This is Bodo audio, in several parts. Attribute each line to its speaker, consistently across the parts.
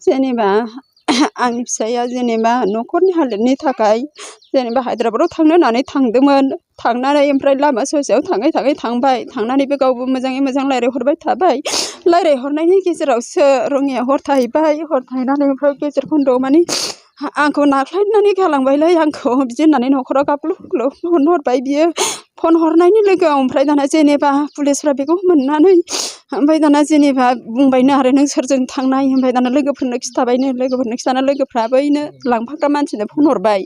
Speaker 1: जेनेबा आंनि फिसाया जेनेबा न'खरनि हालोदनि थाखाय जेनेबा हायद्राबादाव थांनो होननानै थांदोंमोन। थांनानै ओमफ्राय लामा ससेयाव थाङै थांबाय। थांनानैबो गावबो मोजाङै मोजां रायज्लायहरबाय थाबाय। रायज्लायहरनायनि गेजेरावसो रङिया हर थाहैबाय। हर थाहैनानै ओमफ्राय गेजेर खन्द'आव माने आंखौ नाख्लायनानै गालांबायलै आंखौ बिदि होननानै न'खराव गाबलु गुबलु फन हरबाय बियो। फन हरनायनि लोगोआव ओमफ्राय दाना जेनेबा पुलिसफ्रा बेखौ मोननानै ओमफ्राय दाना जेनेबा बुंबायनो आरो नों सोरजों थांनाय। ओमफ्राय दाना लोगोफोरनो खिथाबायनो। लोगोफोरनो खिथाना लोगोफ्रा बैनो लांफाग्रा मानसिनो फन हरबाय।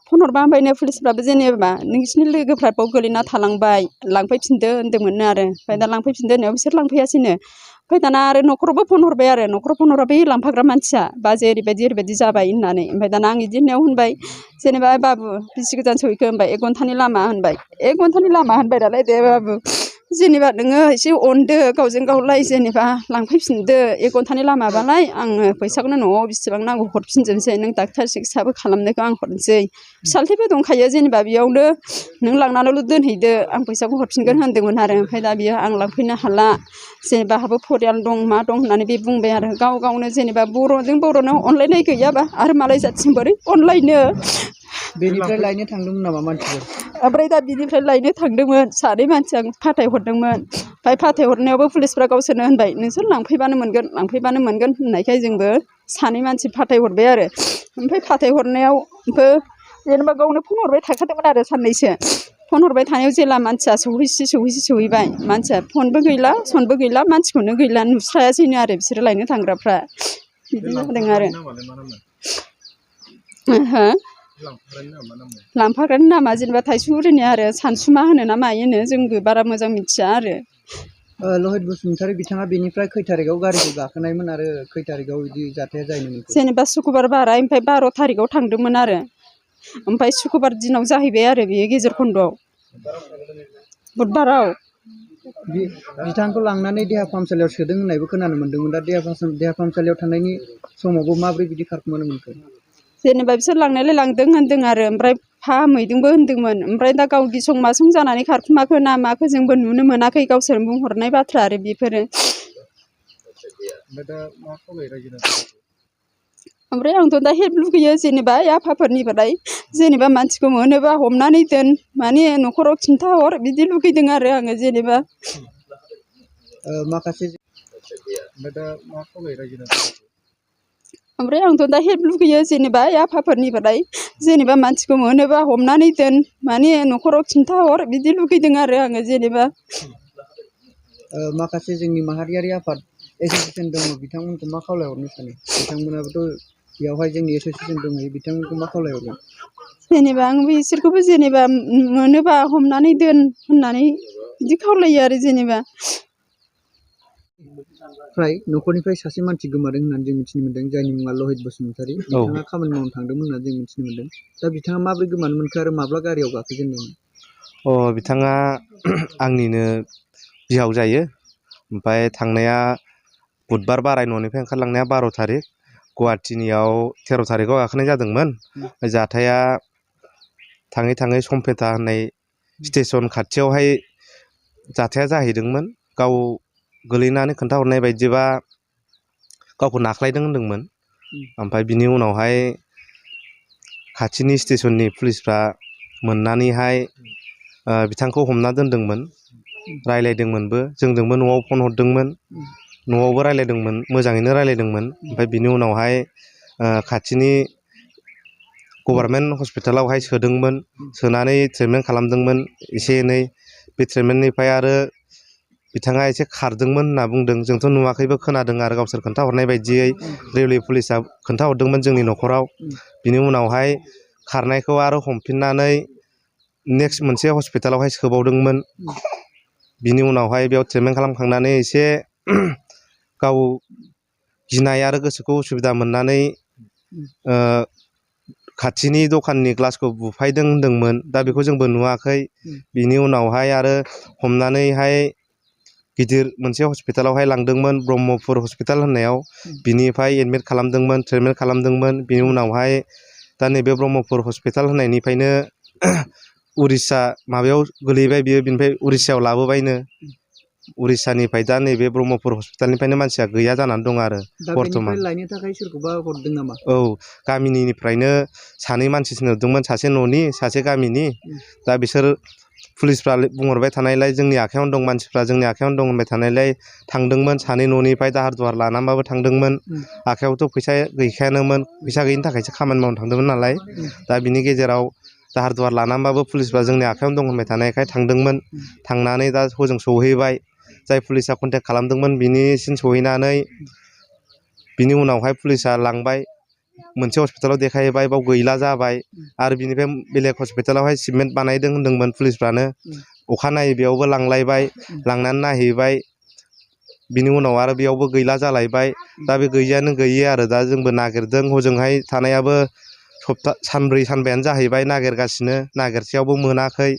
Speaker 1: फन हरबा ओमफ्रायनो पुलिसफ्राबो जेनेबा नोंसिनि लोगोफ्रा बाव गोलैना थालांबाय लांफैफिनदो होन्दोंमोननो आरो। ओमफ्राय दा लांफैफिनदो होननायाव बिसोर लांफैयासैनो। ओमफ्राय दाना आरो न'खरावबो फन हरबाय आरो। न'खराव फन हरबा बै लांफाग्रा मानसिया बाजै ओरैबायदि जाबाय होननानै। ओमफ्राय दाना आं बिदि होननायाव होनबाय जेनेबा बाबु बिसि गोजान सहैखो होनबाय 1 घन्टानि लामा होनबाय। 1 घन्टानि लामा होनबाय नालाय दे बाबु जेनेबा नोङो एसे अनदो गावजों गावलाय जेनेबा लांफैफिनदो 1 घन्टानि लामाबालाय आङो फैसाखौनो न'आव बिसिबां नांगौ हरफिनजोबनोसै। नों डाक्टार सिकित्साबो खालामनायखौ आं हरनोसै। फिसाज्लाबो दंखायो जेनेबा बेयावनो नों लांनानैल' दोनहैदो आं फैसाखौ हरफिनगोन होन्दोंमोन आरो। ओमफ्राय दा बियो आं लांफैनो हाला जेनेबा आंहाबो फरियाल दं मा दं होननानै बे बुंबाय आरो। गावनो जेनेबा बर'जों बर'नो अनलायनाय गैयाबा आरो मालाय जाथिजों बोरै अनलायनो।
Speaker 2: बेनिफ्राय लायनो थांदोंमोन नामा मानसिफोर?
Speaker 1: ओमफ्राय दा बिनिफ्राय लायनो थांदोंमोन। सानै मानसिया फाथायहरदोंमोन। ओमफ्राय फाथायहरनायावबो पुलिसफ्रा गावसोरनो होनबाय नोंसोर लांफैबानो मोनगोन होननायखाय जोंबो सानै मानसि फाथायहरबाय आरो। ओमफ्राय फाथायहरनायावबो जेनेबा गावनो फन हरबाय थाखादोंमोन आरो साननैसो। फन हरबाय थानायाव जेला मानसिया सहैबाय मानसिया फनबो गैला सनबो गैला मानसिखौनो गैला नुस्रायासैनो आरो बिसोरो लायनो थांग्राफ्रा बिदि जादों आरो। हो लांफाग्रानि नामा जेनेबा थाइसुरिनि आरो सानसुमा होनो ना मायोनो जोंबो बारा मोजां मिथिया आरो।
Speaker 2: लहित बसुमतारी बिथाङा बेनिफ्राय खै थारिखआव गारिखौ गाखोनायमोन आरो खै थारिखआव बिदि जाथाया जाहैनायमोन?
Speaker 1: जेनेबा सुक्रुबार बाराय ओमफ्राय 12 थारिखआव थांदोंमोन आरो। ओमफ्राय सुक्रुबार दिनाव जाहैबाय आरो बेयो गेजेर खन्द'आव बुधबाराव।
Speaker 2: बिथांखौ लांनानै देहा फाहामसालियाव सोदों होननायबो खोनानो मोन्दोंमोन। दा देहा फाहामसालियाव थांनायनि समावबो माबोरै बिदि खारखोमानो मोनखो?
Speaker 1: जेनेबा बिसोर लांनायलाय लांदों होन्दों आरो। ओमफ्राय फाहामहैदोंबो होन्दोंमोन। ओमफ्राय दा गाव गिसं मासं जानानै खारखुमाखो ना माखो जोंबो नुनो मोनाखै। गावसोर बुंहरनाय बाथ्रा आरो बेफोरो। ओमफ्राय आंथ' दा हेल्प लुगैयो जेनेबा आफाफोरनिफ्राय जेनेबा मानसिखौ मोनोबा हमनानै दोन माने न'खराव खिन्थाहर बिदि लुगैदों आरो आङो जेनेबा। ओमफ्राय आंथ' दा हेल्प लुगैयो जेनेबा आफाफोरनिफ्राय जेनेबा मानसिखौ मोनोबा हमनानै दोन माने न'खराव खिन्थाहर बिदि लुगैदों आरो आङो जेनेबा।
Speaker 2: माखासे जोंनि माहारियारि आफाद एस'सियेसन दङ बिथांमोनखौ मा खावलायहरनो सानो? बिथांमोनाबोथ' बेयावहाय जोंनि एस'सियेसन दंहैयो बिथांमोनखौ मा खावलायहरगोन?
Speaker 1: जेनेबा आं बिसोरखौबो जेनेबा मोनोबा हमनानै दोन होननानै बिदि खावलायो आरो जेनेबा।
Speaker 2: फ्राय न'खरनिफ्राय सासे मानसि गोमादों होननानै जों मिथिनो मोन्दों जायनि मुङा लहित बसुमतारी। बिथाङा खामानि मावनो थांदोंमोन होननानै जों मिथिनो मोन्दों। दा बिथाङा माबोरै गोमानो मोनखो आरो माब्ला गारियाव गाखोजेनदोंमोन?
Speaker 3: बिथाङा आंनिनो बिहाव जायो। ओमफ्राय थांनाया बुधबार बाराय न'निफ्राय ओंखारलांनाया 12 थारिख गुवाहाटिनियाव 13 थारिखआव गाखोनाय जादोंमोन। जाथाया थाङै समपेता होननाय स्टेसन खाथियावहाय जाथाया जाहैदोंमोन। गाव गोलैनानै खोन्थाहरनाय बायदिबा गावखौ नाख्लायदों होन्दोंमोन। ओमफ्राय बिनि उनावहाय खाथिनि स्टेसननि पुलिसफ्रा मोननानैहाय बिथांखौ हमना दोनदोंमोन। रायलायदोंमोनबो जोंजोंबो न'आव फन हरदोंमोन। न'आवबो रायलायदोंमोन मोजाङैनो रायलायदोंमोन। ओमफ्राय बिनि उनावहाय खाथिनि गभार्नमेन्ट हस्पिटालावहाय सोदोंमोन। सोनानै ट्रिटमेन्ट खालामदोंमोन एसे एनै। बे ट्रिटमेन्टनिफ्राय आरो बिथाङा एसे खारदोंमोन होनना बुंदों। जोंथ' नुवाखैबो खोनादों आरो गावसोर खोन्थाहरनाय बायदियै रेलवे पुलिसा खोन्थाहरदोंमोन जोंनि न'खराव। बिनि उनावहाय खारनायखौ आरो हमफिननानै नेक्स्ट मोनसे हस्पिटालावहाय सोबावदोंमोन। बिनि उनावहाय बेयाव ट्रिटमेन्ट खालामखांनानै एसे गाव गिनाय आरो गोसोखौ उसुबिदा मोननानै खाथिनि दखाननि ग्लासखौ बुफायदों होन्दोंमोन। दा बेखौ जोंबो नुवाखै। बिनि उनावहाय आरो हमनानैहाय गिदिर मोनसे हस्पिटालावहाय लांदोंमोन ब्रह्मपुर हस्पिटाल होननायाव। बिनिफ्राय एडमिट खालामदोंमोन ट्रिटमेन्ट खालामदोंमोन। बिनि उनावहाय दा नैबे ब्रह्मपुर हस्पिटाल होननायनिफ्रायनो उरिष्या माबायाव गोलैबाय बियो। बिनिफ्राय उरिष्यायाव लाबोबायनो। उरिस्सानिफ्राय दा नैबे ब्रह्मपुर हस्पिटालनिफ्रायनो मानसिया गैया जानानै दं आरो
Speaker 2: दा
Speaker 3: बर्थमान।
Speaker 2: बेनिफ्राय लायनो थाखाय सोरखौबा हरदों नामा?
Speaker 3: औ गामिनिफ्रायनो सानै मानसि थिनहरदोंमोन, सासे न'नि सासे गामिनि। दा बिसोर पुलिसफ्रा बुंहरबाय थानायलाय जोंनि आखायावनो दं, मानसिफ्रा जोंनि आखायावनो दं होनबाय थानायलाय थांदोंमोन। सानै न'निफ्राय दाहार दुहार लानानैबाबो थांदोंमोन। आखायावथ' फैसा गैखायानोमोन, फैसा गैयिनि थाखायसो खामानि मावनो थांदोंमोन नालाय। दा बिनि गेजेराव दाहार दुहार लानानैबाबो पुलिसफ्रा जोंनि आखायावनो दं होनबाय थानायखाय थांदोंमोन। थांनानै दा हजों सहैबाय, जाय पुलिसा कन्टेक्ट खालामदोंमोन बिनिसिम सहैनानै बिनि उनावहाय पुलिसा लांबाय मोनसे हस्पिटालाव देखायहैबाय, बाव गैला जाबाय। आरो बिनिफ्राय बेलेग हस्पिटालावहाय सिपमेन्ट बानायदों होनदोंमोन पुलिसफ्रानो। अखानायै बेयावबो लांलायबाय, लांनानै नायहैबाय। बिनि उनाव आरो बेयावबो गैला जालायबाय। दा बे गैयियानो गैयि आरो दा जोंबो नागिरदों, हजोंहाय थानायाबो सानब्रै सानबायानो जाहैबाय नागिरगासिनो, नागिरसेयावबो मोनाखै।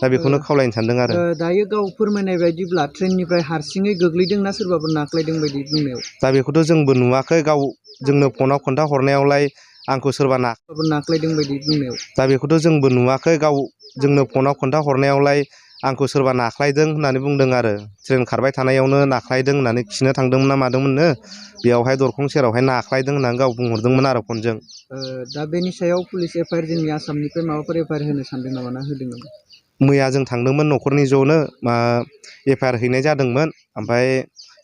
Speaker 3: दा बेखौनो खावलायनो सानदों आरो।
Speaker 2: दायो गाव फोरमायनाय बायदिब्ला ट्रेननिफ्राय हारसिङै गोग्लैदोंना सोरबाफोर नाख्लायदों बायदि बुंनायाव?
Speaker 3: दा बेखौथ' जोंबो नुवाखै, गाव जोंनो फनाव खोन्थाहरनायावलाय आंखौ सोरबा
Speaker 2: नाख्लायदों बायदि बुंनायाव।
Speaker 3: दा बेखौथ' जोंबो नुवाखै, गाव जोंनो फनाव खोन्थाहरनायावलाय आंखौ सोरबा नाख्लायदों होननानै बुंदों आरो। ट्रेन खारबाय थानायावनो नाख्लायदों होननानै खिनो थांदोंमोन ना मादोंमोननो, बेयावहाय दरखं सेरावहाय नाख्लायदों होननानै गाव बुंहरदोंमोन आरो फनजों।
Speaker 2: दा बेनि सायाव पुलिस एफआइआर जोंनि आसामनिफ्राय माबाफोर एफआइआर होनो सानदों नामा, ना होदों नामा?
Speaker 3: मैया जों थांदोंमोन न'खरनि ज'नो, एफआइआर हैनाय जादोंमोन। ओमफ्राय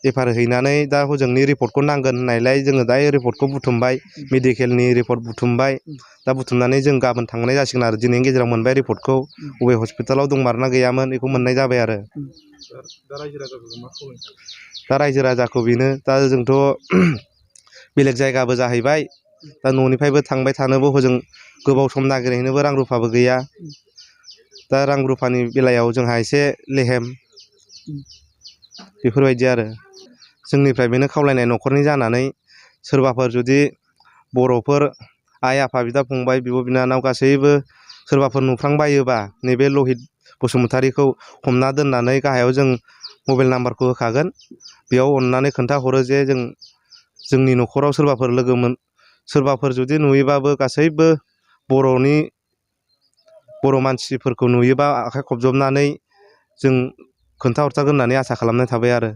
Speaker 3: एफआइआर हैनानै दा हजोंनि रिपर्टखौ नांगोन होननायलाय जोङो दा रिपर्टखौ बुथुमबाय, मेडिकेलनि रिपर्ट बुथुमबाय। दा बुथुमनानै जों गाबोन थांनाय जासिगोन आरो। दिनैनि गेजेराव मोनबाय रिपर्टखौ, बबे हस्पिटालाव दंमारोना गैयामोन बेखौ मोननाय जाबाय आरो। दा रायजो राजाखौ बेनो, दा जोंथ' बेलेग जायगाबो जाहैबाय, दा न'निफ्रायबो थांबाय थानोबो हजों गोबाव सम नागिरहैनोबो रां रुफाबो गैया। दा रां रुफानि बेलायाव जोंहा एसे लेहेम, बेफोरबायदि आरो। जोंनिफ्राय बेनो खावलायनाय न'खरनि जानानै, सोरबाफोर जुदि बर'फोर आइ आफा बिदा फंबाय बिब' बिनानाव गासैबो सोरबाफोर नुफ्लांबायोबा नैबे लहित बसुमतारीखौ हमना दोननानै गाहायाव जों मबाइल नाम्बारखौ होखागोन, बेयाव अननानै खोन्थाहरो जे जोंनि न'खराव सोरबाफोर जुदि नुयोबाबो गासैबो बर' मानसिफोरखौ नुयोबा आखाइ खबजबनानै जों खोन्थाहरथारगोन होननानै आसा खालामनाय थाबाय आरो।